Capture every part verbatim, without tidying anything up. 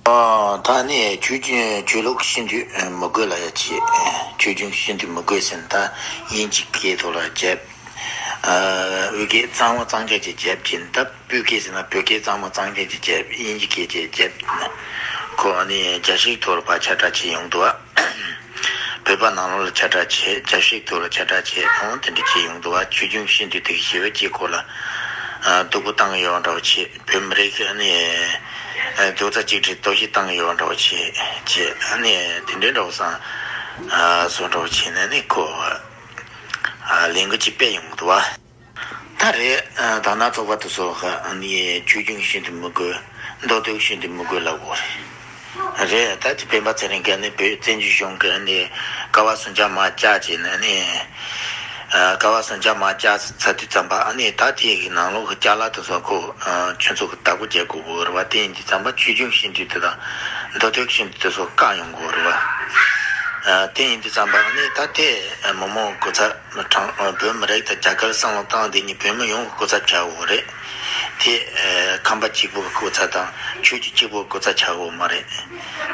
ཨ། ད་ནི་ཆོས་ཆོས་ལུགས་ཤིན་ཏུ་མི་དགོས་ལ་ཡ་ཆེ། ཆོས་ཆོས་ཤིན་ཏུ་མི་དགོས་ཟེར་ན། ད་དབྱིན་ཇི་སྐད་ཐོག་ལ་བརྒྱབ། ཨ། བོད་སྐད་གཙང་མ་གཙང་རྐྱང་ཅིག་བརྒྱབ་ཀྱིན། ད་བོད་སྐད་ཟེར་ན་བོད་སྐད་གཙང་མ་གཙང་རྐྱང་ཅིག་བརྒྱབ། དབྱིན་ཇི་སྐད་ཅིག་བརྒྱབ་ན། ཁོ་ཨ་ནི་རྒྱ་ཤིག་ཐོག་ལ་ཕར་ཁྱབ་བསྒྲགས་བྱེད་ཡོང་འདུག་བ། བོད་པ་ནང་ལོགས་ལ་ཁྱབ་བསྒྲགས་བྱེད། རྒྱ་ཤིག་ཐོག་ལ་ཁྱབ་བསྒྲགས་བྱེད། འོང་དེ་འདྲ་བྱེད་ཡོང་འདུག་བ། ཆོས་ཆོས་ཤིན་ཏུ་དེ་གི་ཞི་བའི་དཀྱིལ་འཁོར་ལ་ཨ་སྡུག་པོ་བཏང་ཡོད་འདྲ་བོ་བྱེད། བོད་མི་རིགས་ཨ་ནི་ཨ་རྡོག་རྩ་གཅིག་སྒྲིལ་གཏོར་བཤིག་བཏང་ཡོད་འདྲ་བོ་བྱེད་བྱེད། ཨ་ནི་དེ་འདྲའི་འདྲ་བོ་བསམ་ཨ་བཟོ་འདྲ་བོ་བྱེད་ནས་ནི་ཁོ་ཨ་ལས་འགུལ་ཅིག་སྤེལ་ཡོང་གི་འདུག་བ། ད་རེད། ཨ། དར་ནག་ཚོགས་པ་དེ་ཚོ་ཨ་ནི་ཆོས་ཆོས་ཤིན་ཏུ་མི་དགོས། མདོ་སྟོད་ཤིན་ཏུ་མི་དགོས་ལབ་དགོས་རེད། རེད། ད་ཅི་སྤེན་པ་ཚེ་རིང་གིས་ནི་བོད་བཙན་བྱོལ་གཞུང་གི་ནི་ཀ་བ་སུམ་བརྒྱ་མར་བཀྱག་བྱས་ནས་ནི། ཨ། ཀ་བ་སུམ་བརྒྱ་མར་བཀྱག་ཚར་དུས་ཙམ་པ། ཨ་ནི་ད་དེ་གི་ནང་ལོགས་ཀྱི་ཅ་ལག་དེ་ཚོ་ཁོ་ཨ་ཁྱོད་ཚོ་གི་བདག་པོ་རྒྱག་དགོས་དགོས་རེད་བ། དེ་ཡིན་དུས་ཙམ་པ་ཆོས་ཆོས་ཤིན་ཏུ་དེ་དང་མདོ་སྟོད་ཤིན་ཏུ་དེ་ཚོ་བཀག་ཡོང་དགོས་རེད་བ། ཨ། དེ་ཡིན་དུས་ཙམ་པ་ཨ་ནི་ད་དེ་མི་མང་གི་གོ་ཚ། དྲང་། བོད་མི་རིགས་དང་རྒྱ་གར་བསམ་བློ་བཏང་། འདི་ཉིད་བོད་མི་ཡོངས་ཀྱི་སྐུ་ཚབ་ཆགས་ཡོད་རེད། དེ་ཨ་ཁམས་པ་གཅིག་པུ་གི་སྐུ་ཚབ་དང་ཆོས་བརྒྱུད་གཅིག་པུ་གི་སྐུ་ཚབ་ཆགས་ཡོད་མ་རེད།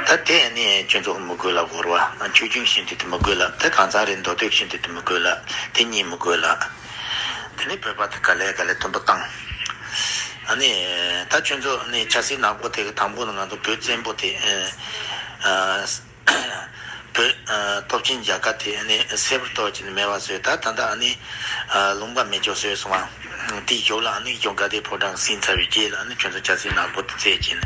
ད་དེ་ནི་ཁྱོད་ཚོ་མི་དགོས་ལབ་དགོས་རེད་བ། ཆོས་བརྒྱུད་ཤིན་ཏུ་དེ་མི་དགོས་ལབ། ད་གང་ཟག་རེ་མདོ་སྟོད་ཤིན་ཏུ་དེ་མི་དགོས་ལབ། དེ་གཉིས་མི་དགོས་ལབ། དེ་ནི་བོད་པ་དེ་ག་ལེ་ག་ལེ་མཐུན་པོ་བཏང་། ཨ་ནི་ད་ཁྱོད་ཚོ་ནི་ཆབ་སྲིད་ནག་པོ་དེ་གི་དང་པོ་ནི་ང་ཚོ་བོད་བཙན་པོ་དེ་ཨ། བོད་ཨ་སྟོབས་ཆེན་རྒྱལ་ཁབ་དེ་ནི་གསལ་པོར་རྟོགས་ཀྱི་ནི་མེད་པ་བཟོས། ད་ད་ལྟ་ནི་ཨ་ལུང་པ་མེད་ཅོག་བཟོས་སོང་བ། དེའི་ཞོར་ལ་ནི་གཞུང་དགའ་ལྡན་ཕོ་བྲང་ཟིན་ཚར་བའི་རྗེས་ལ་ནི་ཁྱོད་ཚོ་ཆབ་སྲིད་ནག་པོ་དེ་རྩད་ཀྱིན།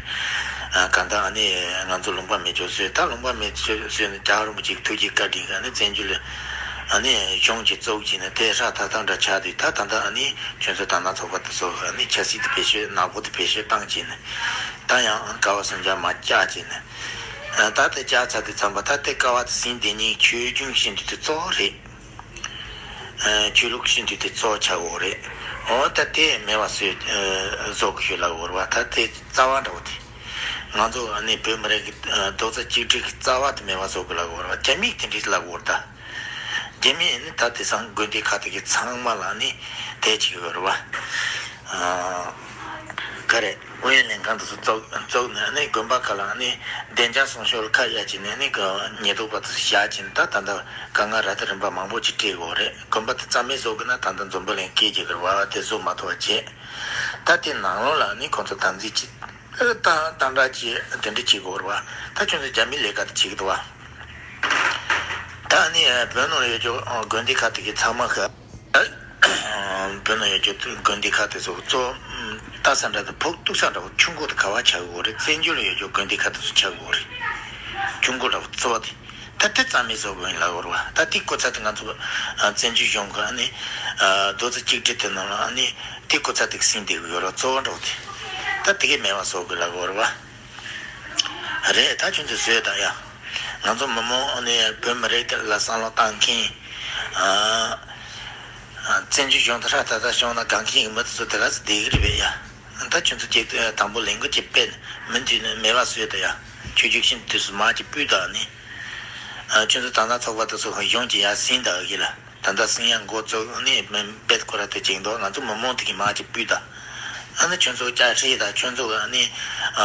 ཨ་གང་ལྟར་ནི་ང་ཚོ་ལུང་པ་མེད་ཅོག་བཟོས། ད་ལུང་པ་མེད་ཅོག་བཟོས་ནས་རྒྱལ་བ་རིན་པོ་ཆེའི་ཐུགས་རྗེ་བཀའ་དྲིན་གྱིས་ནི་བཙན་བྱོལ་ལ་ནི་གཞུང་ཅིག་བཙུགས་ཀྱིན་ནི་དེ་ཧྲ་ཐག་ཐག་འདྲ་ཆགས་དུས། ད་ད་ལྟ་ནི་ཁྱོད་ཚོ་དར་ནག་ཚོགས་པ་དེ་ཚོ་ནི་ཆབ་སྲིད་དེ་བེད་སྤྱོད་ནག་པོ་དེ་བེད་སྤྱོད་བཏང་ཀྱིན་ནི། ད་ཡང་ཀ་བ་སུམ་བརྒྱ་མར་བཀྱག་ཅིག་ནས། ད་ལྟ་བཀྱག་ཚར་དུས་ཙམ་པ། ད་ལྟའི་ཀ་བ་དེ་ཟིན། དེ་ཉིད་ཆོས་བརྒྱུད་ཤིན་ཏུ་དེ་གཙོ་བོ་རེད། ཆོས་ལུགས་ཤིན་ཏུ་དེ་གཙོ་བོ་ཆགས་ཡོད་རེད། འོ་ད་དེ་མེད་པ་བཟོས་བཟོ་དགོས་ཞེས་ལབ་ཡོད་རེད་བ། ད་དེ་རྩ་བ་འདྲ་བོ་དེ། ང་ཚོ་ནི་བོད་མི་རིགས་ཀྱི་རྡོག་རྩ་གཅིག་སྒྲིལ་གྱི་རྩ་བ་དེ་མེད་པ་བཟོ་དགོས་ལབ་ཡོད་རེད་བ། རྒྱ་མིས་དེ་འདྲ་ལབ་ཡོད་རེད་ད། རྒྱ་མིས་ནི་ད་དེང་སང་དགོན་སྡེ་ཁག་དེ་གི་ཚང་མ་ལ་ནི་དེ་བྱེད་ཀྱི་ཡོད་རེད་བ། ཨ། ག་རེ། ཨུ་ཡོན་ལྷན་ཁང་དེ་ཚོ་བཙུགས་བཙུགས་ནས་ནི་དགོན་པ་ཁག་ལ་ནི་བདེ་འཇགས་སྲུང་སྐྱོབ་ལ་ཁ་གཡར་བྱས་ནས་ནི་ཉེན་རྟོག་པ་དེ་ཚོ་བཞག་བྱས་ནས། ད་ད་ལྟ་དཀའ་ངལ་ར་ཏི་རིམ་པ་མང་པོ་ཅིག་འཕྲད་ཡོད་རེད། དགོན་པ་དེ་རྩ་མེད་བཟོ་དགོས་ན་ད་ལྟ་འཛམ་བུ་གླིང་སྐད་རྒྱག་གི་རེད་བ། དེ་བཟོ་མ་ཐུབ་པ་བྱས། ད་དེ་ནང་ལོགས་ལ་ནི་ཁོང་ཚོ་དམ་འཛིན་བྱེད། ད་ད་འདྲ་བྱེད། དེ་འདྲ་བྱེད་དགོས་རེད་བ། ད་ཁྱོད་ཚོ་རྒྱ་མིའི་ལས་ཀ་དེ་བྱེད་ཀྱི་འདུག་བ། ད་ནི་བོད་ནང་ཡོད་རྒྱུ་དགོན་སྡེ་ཁག་དེ་གི་ཚང་མ་གི། བོད་ནང་ཡོད་རྒྱུ་དགོན་སྡེ་ཁག་དེ་ཚོ་གཙོ་བོ་ལྟ་ས་འདྲ་དང་ཕོག་ཐུག་ས་འདྲ་བོ་ཆུང་ཀུ་དེ་ག་བ་ཆགས་ཀྱི་ཡོད་རེད། བཙན་བྱོལ་ལ་ཡོད་རྒྱུ་དགོན་སྡེ་ཁག་དེ་ཚོ་ཆགས་ཀྱི་ཡོད་རེད། ཆུང་ཀུ་འདྲ་བོ་གཙོ་བོ་དེ། ད་དེ་རྩ་མེད་བཟོ་དགོས་ཡིན་ལབ་ཡོད་རེད་བ། ད་དེ་སྐུ་ཚབ་དེ་ང་ཚོ་ཨ་བཙན་བྱོལ་གཞུང་གི་ཨ་ནི་ཨ་རྡོག་རྩ་གཅིག་སྒྲིལ་དེ་ནང་ལ་ཨ་ནི་དེ་སྐུ་ཚབ་དེ་ཟིན་བསྡད་ཀྱི་ཡོད་རེད། གཙོ་བོ་འདྲ་བོ་དེ། ད་དེ་གས་མེད་པ་བཟོ་དགོས་ལབ་ཡོད་རེད་བ། རེད། ད་ཁྱོད་ཚོས་བཟོས་དང་ཡ། ང་ཚོ་མི་མང་ཨ་ནི་བོད་མི་རིགས་དེ་ལ་བསམ་བློ་བཏང་མཁན། ཨ་ཨ་བཙན་བྱོལ་གཞུང་དེ་ཧྲ་ཐག་ཐག་བྱུང་ན་དགའ་མཁན་གྱི་མི་དེ་ཚོ་དེ་ག་ཚོད་བསྡད་ཀྱི་རེད་པས་ཡ། ད་ཁྱོད་ཚོ་གཅིག་དང་པོ་ལས་འགུལ་གཅིག་སྤེལ་ནས་མུ་མཐུད་ནས་མེད་པ་བཟོས་དང་ཡ། ཆོས་བརྒྱུད་ཤིན་ཏུ་དེ་ཚོ་མར་གཅིག་ཕུད་དང་ནི། ཨ་ཁྱོད་ཚོ་དར་ནག་ཚོགས་པ་དེ་ཚོ་གཞུང་གཅིག་ཡར་ཟིན་དང་གི་ལ། ད་ལྟ་ཟིན་ཡང་འགོ་བཙུགས་ནས་མི་བེད་ཁོ་ར་དེ་བྱེད་འདུག་ང་ཚོ་མི་མང་དེ་གི་མར་གཅིག་ཕུད་དང་། ཨ་ནི་ཁྱོད་ཚོ་ཅག་ཧྲི་དང་ཁྱོད་ཚོ་གི་ཨ་ནི་ཨ་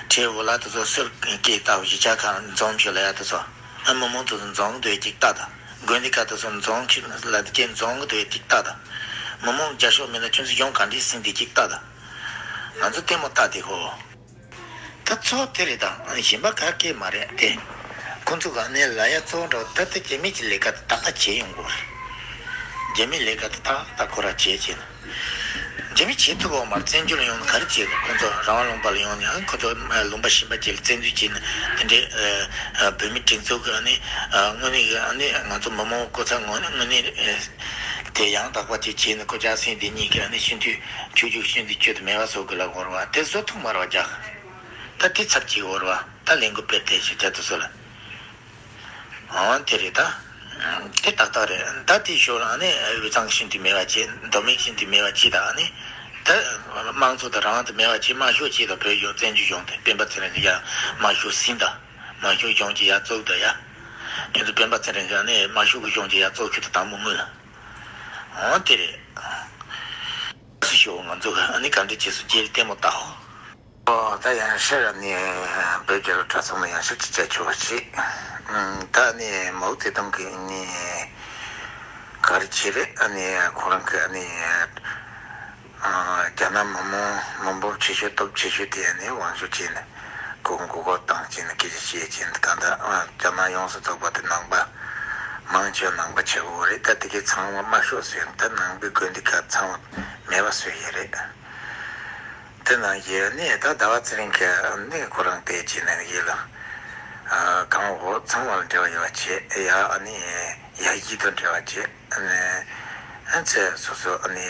ཁྲེ་འུ་ལ་དེ་ཚོ་སུར་སྐད་བཏགས་གཞིས་ཆགས་ཁག་འཛོམས་ཤོག་ལ་ཡ་དེ་ཚོ། ཨ་མི་མང་དེ་ཚོ་འཛོམས་འདོད་ཅིག་ལྟ་དང་། དགོན་སྡེ་ཁག་དེ་ཚོ་འཛོམས་ཤོག་ལ་དེ་ཅན་འཛོམས་འདོད་ཅིག་ལྟ་དང་། མི་མང་རྒྱ་ཤོག་མེད་ན་ཁྱོད་ཚོ་གཞུང་ག་འདྲས་ཟིན་དེ་ཅིག་ལྟ་དང་། ང་ཚོ་ལྟད་མོ་ལྟ་དེ་ཧོ། ད་ཚོགས་དེ་རེད་དང་གཞན་པ་ག་གེ་མ་རེད་དེ། ཁོང་ཚོ་ག་ནས་ལ་ཡ་གཙོ་བོ་འདྲ་བོ་ད་ལྟ་རྒྱ་མི་གྱི་ལས་ཀ་དེ་ཏག་ཏག་བྱེད་ཡོང་དགོས་རེད། རྒྱ་མིའི་ལས་ཀ་དེ་ཏག་ཏག་ཁོ་ར་བྱེད་བྱེད་ན། རྒྱ་མི་བྱེད་ཐུབ་པ་མ་རེད། བཙན་བྱོལ་ལ་ཡོང་ན་ག་རེ་བྱེད་དགོས། ཁོང་ཚོ་རང་དབང་ལུང་པ་ལ་ཡོང་ནས་ཁོང་ཚོ་ལུང་པ་གཞན་པ་ཅིག་ལ་བཙན་འཛུལ་བྱས་ནས་དེ་འདྲའི་བོད་མི་སྒྲིག་འཛུགས་ཀྱི་ཨ་ནི་དངོས་གནས་ཀྱི་ཨ་ནི་ང་ཚོ་མི་མང་སྐུ་ཚབ་ངོས་ནས་དངོས་གནས་དེ་ཡང་དག་པ་ཅིག་བྱས་ནས་སྐུ་ཕྱྭ་སེང་བདེ་གཉིས་ཀྱི་ཨ་ནི་སྤྱི་འཐུས་ཆོས་བརྒྱུད་སྤྱི་འཐུས་ཆོས་དེ་མེད་པ་བཟོ་དགོས་ལབ་དགོས་རེད་བ། དེ་བཟོ་ཐུབ་མ་རེད་བ་རྒྱ། ད་དེ་ཚབ་ཀྱི་ཡོད་རེད་བ། ད་ལས་འགུལ་སྤེལ་ཏེ་ཞིག་བྱ་ཐུབ་སོང་ལ། འོ་དེ་རེད་ད། དེ་ཏག་ཏག་རེད། ད་དེའི་ཞོར་ལ་ཨ་ནི་དབུས་གཙང་ཤིན་ཏུ་མེད་པ་བྱེད། མདོ་སྨད་ཤིན་ཏུ་མེད་པ་བྱེད་ད་ཨ་ནི། ད་དམངས་གཙོ་དང་རང་དབང་དེ་མེད་པ་བྱེད། དམར་ཤོག་བྱེད་ད་བོད་གཞུང་བཙན་བྱོལ་གཞུང་དེ་སྤེན་པ་ཚེ་རིང་གི་ཡ་དམར་ཤོག་ཟིན་ད། དམར་ཤོག་གཞུང་གི་ཡ་བཙུགས་ད་ཡ། ཁྱོད་ཚོ་སྤེན་པ་ཚེ་རིང་གི་ཨ་ནི་དམར་ཤོག་གི་གཞུང་གི་ཡ་བཙུགས་ཁྱོད་ཚོ་དང་མོ་དངུལ་ལ། འོ་དེ་རེད། སུ་ཞོག་ང་ཚོ་ཨ་ནི་ག་འདྲ་བྱེད་སུ་རྗེས་ལ་ལྟད་མོ་ལྟ་ཧོ། ཨོ། ད་ཡང་ཕྱིར་ནི་བོད་རྒྱལ་ལོ་གྲྭ་ཚང་ལ་ཡང་ཕྱིར་ཅིག་བཅར་ཆོག་པ་ཞིག་ཨུམ། ད་ནི་མའོ་ཙེ་ཏུང་གི་ནི་ག་རེ་བྱས་རེད། ཨ་ནི་ཁོ་རང་གི་ཨ་ནི་ཨ་རྒྱ་ནག་མི་མང་མི་འབོར་ཆེ་ཤོས་སྟོབས་ཆེ་ཤོས་དེ་ནི་དབང་ཤུགས་བྱས་ནས་ཁོ་མགོ་སྐོར་བཏང་བྱས་ནས་སྐད་ཆ་བཤད་བྱས་ནས། གང་ལྟར་ཨ་རྒྱ་ནག་ཡོངས་སུ་རྫོགས་པ་དེ་ནང་པ་མང་ཆེ་བ་ནང་པ་ཆགས་ཡོད་རེད། ད་དེ་གའི་ཚང་མ་དམར་ཤོག་བཟོས་ནས་ད་ནང་པའི་དགོན་སྡེ་ཁག་ཚང་མ་མེད་པ་བཟོས་ཡོད་རེད། དེ་ནང་བཞིན་ནི་ད་ཟླ་བ་ཚེ་རིང་གིས་ནི་ཁོ་རང་དེ་བྱས་ནས་ཡིན་ལ། ཨ་གང་འོག་ཚང་མ་ལ་འབྲེལ་བ་ཡོད་པ་བྱས། ཡ་ཨ་ནི་ཡ་ཡིད་དུ་འབྲེལ་བ་བྱས། ཨ་ནི་ཨ་ཚེ་སོ་སོ་ཨ་ནི་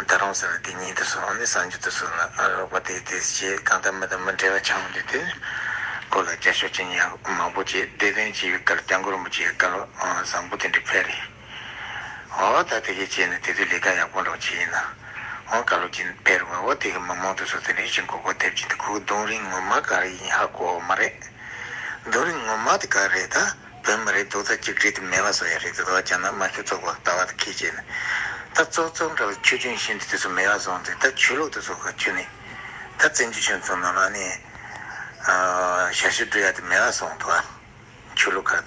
ད་རུང་ཟེར་ལ་དེ་ཉིད་དུ་སོང་། ཨ་ནི་གསར་འགྱུར་དུ་སོང་ལ་ཨ་རོགས་པ་དེ་དེ་བྱས། གང་ལྟར་མི་དང་མི་འབྲེལ་བ་ཆགས་འདུག་དེ་ཁོ་ལ་རྒྱབ་སྐྱོར་བྱེད་མཁན་ཡང་མང་པོ་བྱས། བདེ་དོན་བྱས་པའི་སྐབས་སྐྱབས་མགོན་རིན་པོ་ཆེའི་བཀའ་སློབ་བཟང་པོ་དེ་འདྲ་ཕེབས་རེད། འོ་ད་དེ་གས་བྱས་ནས་དེ་དུས་ལས་ཀ་ཡག་པོ་འགྲོ་བྱས་ཡིན་ན། འོ་བཀའ་སློབ་ཅིག་ཕེབས་རུང་འོ་དེ་གི་མི་མང་དེ་ཚོ་དེ་རིང་བཞིན་མགོ་སྐོར་ཐེབས་ཀྱིན་འདུག་ཁོའི་རྡུང་རིང་ངོ་མ་ག་རེ་ཡིན་ཧ་གོ་བ་མ་རེད། རྡུང་རིང་ངོ་མ་དེ་ག་རེད། ད་བོད་མི་རིགས་རྡོག་རྩ་གཅིག་སྒྲིལ་དེ་མེད་པ་བཟོ་ཡ་རེད་དེ། དོ་བ་ཅག་ན་དམར་ཤོག་ཚོགས་པ་ལྟ་བ་དེ་ཁས་བྱས་ནས། ད་ཙོག་ཙོག་འདྲ་བའི་ཆོས་བརྒྱུད་ཤིན་ཏུ་དེ་ཚོ་མེད་པ་བཟོ་འདུག་ད་ཆོས་ལུགས་དེ་ཚོ་ག་ཆོས་ནི་ད་བཙན་བྱོལ་ཁྱོན་ཚོ་ནང་ལ་ནི་ཞབས་ཞུ་སྒྲུབ་ཡ་དེ་མེད་པ་བཟོ་འདུག་ཨ། ཆོས་ལུགས་ཁག་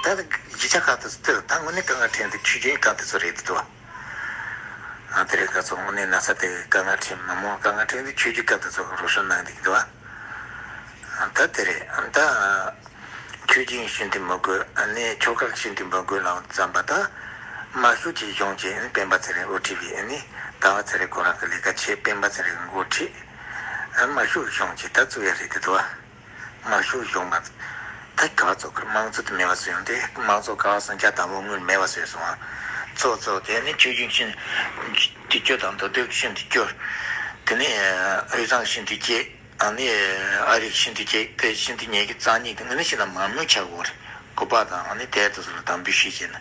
དེ། ད་གཞིས་ཆགས་ཁག་དེ་ཚོ་དེ་ད་དངོས་གནས་དཀའ་ངལ་འཕྲད་འདི་ཆོས་བརྒྱུད་ཁག་དེ་ཚོ་རེད་འདུག་ཨ། དེ་རིང་ཁ་ཚོ་དངོས་གནས་ན་ཚ་དེ་དཀའ་ངལ་འཕྲད། མི་མང་དཀའ་ངལ་འཕྲད་འདི་ཆོས་བརྒྱུད་ཁག་དེ་ཚོ་རོགས་སྐྱོར་གནང་འདི་འདུག་ཨ། ད་དེ་རེད། ད་ཆོས་བརྒྱུད་ཤིན་ཏུ་མི་དགོས། ཨ་ནི་ཆོལ་ཁ་ཤིན་ཏུ་མི་དགོས་ལབ་ཙམ་པ། ད་དམར་ཤོག་གི་གཞུང་གི་ཨ་ནི་སྤེན་པ་ཚེ་རིང་དབུ་ཁྲིད་པའི་ཨ་ནི་ཟླ་བ་ཚེ་རིང་ཁོ་རང་གི་ལས་ཀ་བྱེད། སྤེན་པ་ཚེ་རིང་འགོ་ཁྲིད། ཨ་དམར་ཤོག་གཞུང་གི་ད་བཙུགས་ཡ་རེད་འདི་འདུག་ཨ། དམར་ཤོག་གཞུང་མ་ད་ག་བ་ཚོགས་ཁུར་དམངས་གཙོ་དེ་མེད་པ་བཟོས་ཡོང་དེ། དམངས་གཙོ་ག་བ་སོང་རྒྱ་དང་པོ་དངུལ་མེད་པ་བཟོས་སོང་ཨ། ཚོགས་གཙོ་དེ་ནི་ཆོས་བརྒྱུད་ཤིན་ཏུ་སྐྱོ་དང་མདོ་སྟོད་ཤིན་ཏུ་སྐྱོ། དེ་ནི་དབུས་གཙང་ཤིན་ཏུ་སྐྱེ། ཨ་ནི་ཨ་རིག་ཤིན་ཏུ་སྐྱེ། དེ་ཤིན་ཏུ་ཉེ་གི་རྩ་གཉིས་དེ་ངོས་ནས་ཤིན་ཏུ་མང་མོས་ཆགས་ཡོད་རེད། སྐུ་པར་དང་ཨ་ནི་དེ་དེ་ཚོ་ལ་དམ་འབུལ་ཞུས་བྱས་ན།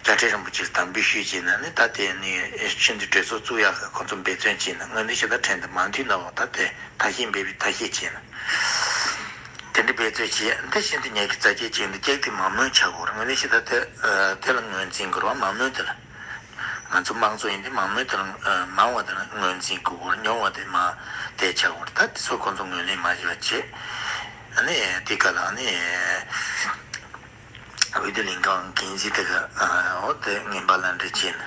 རྒྱལ་སྲས་རིན་པོ་ཆེ་ལ་དམ་འབུལ་ཞུས་བྱས་ན་ནི་ད་དེ་ནི་ཤིན་ཏུ་གྲོས་ཚོགས་བཙུགས་ཡག་གི་ཁོང་ཚོ་འབད་བརྩོན་བྱས་ན། དངོས་གནས་ཤིན་ཏུ་ཕྲན་དུ་མང་འཐུས་ནང་འོག་ད་དེ་ཐ་ཤལ་འབད་པའི་ཐ་ཤལ་བྱས་ན། དེ་འདྲ་འབད་རྩོལ་བྱས་འདི་ཤིན་ཏུ་ཉེ་གི་རྩ་ཆེ་བྱས་འདི་ཀྱག་དེ་མང་མོས་ཆགས་ཡོད་རེད། དངོས་གནས་ཤིན་ཏུ་དེ་དེ་ལ་ངོས་འཛིན་དགོས་རེད་བ། མང་མོས་དེ་ལ། ང་ཚོ་དམངས་གཙོ་ཡིན་དུས་མང་མོས་དེ་ལ་མང་བ་དེ་ལ་ངོས་འཛིན་དགོས་རེད། ཉུང་བ་དེ་མ་དེ་ཆགས་ཡོད་རེད། ད་དེ་ཚོ་ཁོང་ཚོ་ངོས་ལེན་མ་བྱས་པ་བྱས། ཨ་ནི་དེ་ག་ལ་ཨ་ནི་འོས་བསྡུ་ལྷན་ཁང་འགན་འཛིན་དེ་ག་འོ་དེ་ངན་པ་ལ་འདྲ་བྱས་ན།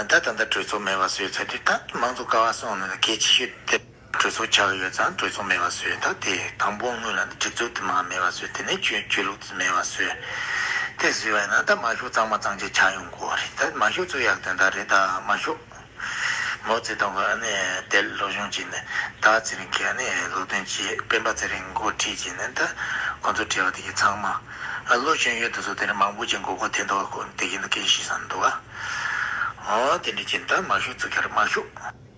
ད་ད་ལྟ་གྲོས་ཚོགས་མེད་པ་བཟོས་ཚར་དུས་ད་དམངས་གཙོ་ག་བ་སོང་ན་གལ་ཆེ་ཤོས་དེ། གྲོས་ཚོགས་ཆགས་ཡོད་ཙང་གྲོས་ཚོགས་མེད་པ་བཟོས། ད་དེ་དང་པོ་སྔོན་ལ་སྒྲིག་འཛུགས་དེ་མ་མེད་པ་བཟོས། དེ་ནས་ཆོས་ཆོས་ལུགས་དེ་མེད་པ་བཟོས། དེ་བཟོས་པ་ཡིན་ན་ད་དམར་ཤོག་གཙང་མ་གཙང་རྐྱང་ཆགས་ཡོང་གི་རེད། ད་དམར་ཤོག་བཙུགས་ཡག་དོན་དག་རེད། ད་དམར་ཤོག་མའོ་ཙེ་ཏུང་གི་ཨ་ནི་དེ་སློབ་སྦྱོང་བྱས་ནས་ད་ཚེ་རིང་གིས་ཨ་ནི་བློ་འདོན་བྱས། སྤེན་པ་ཚེ་རིང་འགོ་ཁྲིད་བྱས་ནས་ད་ཁོང་ཚོ་བྲེལ་བ་དེ་གི་ཚང་མ་ཨ་ལོ་གཞོན་ཡོད་དེ་ཚོ་དེ་ནས་མང་པོ་ཅིག་མགོ་སྐོར་ཐེབས་འདུག་ག་ཁོ་དེ་གི་འདུག་གི་ཤེས་བསམ་འདུག་ག་འོ་དེ་འདྲ་བྱས་ནས་ད་དམར་ཤོག་བཙུགས་ཀྱི་རེད། དམར་ཤོག་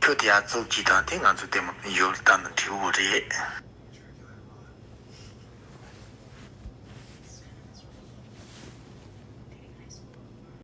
ཁྱོད་དེ་ཡར་བཙུགས་ཀྱིས་དང་དེ་ང་ཚོ་ལྟད་མོ་ཡོད་ལྟ་ན་འགྲིག་གི་རེད།